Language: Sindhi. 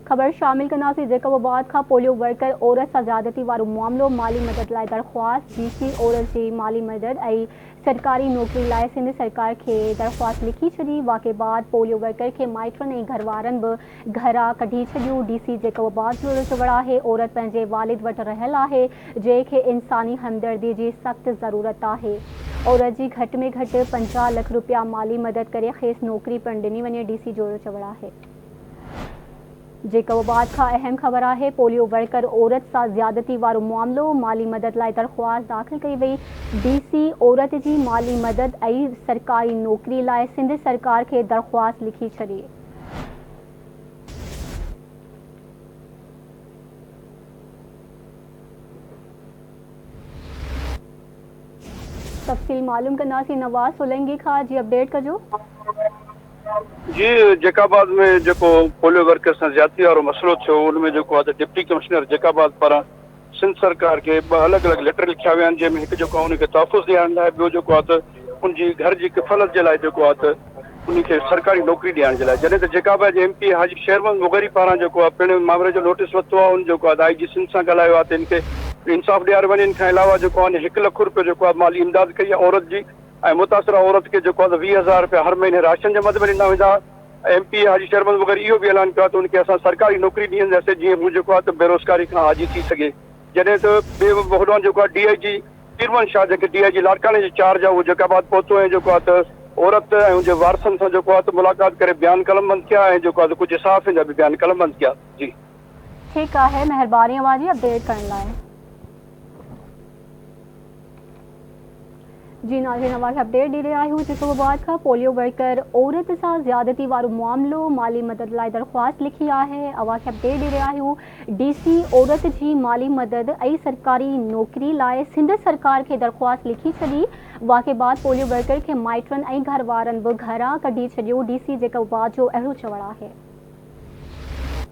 خبر شامل ڪنداسين جيڪب آباد کان پوليو ورڪر عورت سان زيادتي وارو معاملو، مالي مدد لاء درخواست، ڊي سي عورت جي مالي مدد ۽ سرڪاري نوڪري لاء سنڌ سرڪار کي درخواست لکي ڇڏي، واقعي بعد پوليو ورڪر کي مائٽن ۽ گهروارن به گهران ڪڍي ڇڏيو، ڊي سي جيڪب آباد جو اهڙو چوڻ آهي عورت پنهنجي والد وٽ رهيل آهي جنهن کي انساني همدردي جي سخت ضرورت آهي، عورت جي گهٽ ۾ گهٽ 50 لک روپيا مالي مدد ڪري کيس نوڪري پڻ ڏني وڃي، ڊي سي جو اهڙو چوڻ آهي. جيڪب آباد کان اهم خبر آهي، پوليو ورڪر عورت سان زيادتي وارو معاملو، مالي مدد لاء درخواست داخل ڪئي وئي، ڊي سي عورت جي مالي مدد ۽ سرڪاري نوڪري لاء سنڌ سرڪار کي درخواست لکي ڇڏي. تفصيل معلوم ڪنداسين نواز سولنگي کان جي اپڊيٽ ڪجو. جي جيڪب آباد ۾ جيڪو پوليو ورڪر سان زيادتي وارو مسئلو ٿيو ان ۾ جيڪو آهي ته ڊپٽي ڪمشنر جيڪب آباد پاران سنڌ سرڪار کي ٻه الڳ الڳ ليٽر لکيا ويا آهن جنهن ۾ هڪ جيڪو آهي ان کي تحفظ ڏيارڻ لاء ٻيو جيڪو آهي ته ان جي گهر جي ڪفالت جي لاء جيڪو آهي ته ان کي سرڪاري نوڪري ڏيارڻ جي لاء جڏهن ته جيڪب آباد جي ايم پي اي حاجي شير محمد مغيري پاران جيڪو آهي پڻ مامري جو نوٽيس ورتو آهي ان جيڪو آهي ته آء جي سنڌ سان ڳالهايو آهي ته ان کي انصاف ڏياريو وڃي ان کان علاوه جيڪو آهي هڪ لک روپيو جيڪو آهي مالي امداد ڪئي آهي عورت جي ۽ متاثره عورت کي جيڪو آهي ته 20 هزار رپيا هر مهيني راشن جي مد ۾ ڏنا ويندا. ايم پي اي حاجي شيرمحمد مغري اهو به اعلان ڪيو آهي ته ان کي اسان سرڪاري نوڪري ڏينداسين جيئن هو جيڪو آهي ته بيروزگاري کان آجي ٿي سگهي. جڏهن ته ٻئي هوڏانهن جيڪو آهي ڊي I جي پيرمحمد شاهه جنهن کي ڊي I جي لاڙڪاڻي جي چارج آهي اهو جيڪب آباد پهتو ۽ جيڪو آهي ته عورت ۽ ان جي وارثن سان جيڪو آهي ته ملاقات ڪري بيان قلمبند ڪيا ۽ جيڪو آهي ته ڪجهه صحافين جا به بيان قلمبند ڪيا. جي. ٺيڪ آهي مهرباني اوهان جي اپڊيٽ ڪرڻ لاء. جي ناظرين اوهان کي اپڊيٽ ڏئي رهيا آهيون جيڪب آباد کان پوليو ورڪر عورت سان زيادتي وارو معاملو مالي مدد لاء درخواست لکي آهي اوهان کي اپڊيٽ ڏئي رهيا آهيون ڊي سي عورت جي مالي مدد ۽ سرڪاري نوڪري لاء سنڌ سرڪار کي درخواست لکي ڇڏي واقعي بعد پوليو ورڪر کي مائٽن ۽ گهر وارن به گهران ڪڍي ڇڏيو ڊي سي جيڪب آباد جو اهڙو چوڻ آهي.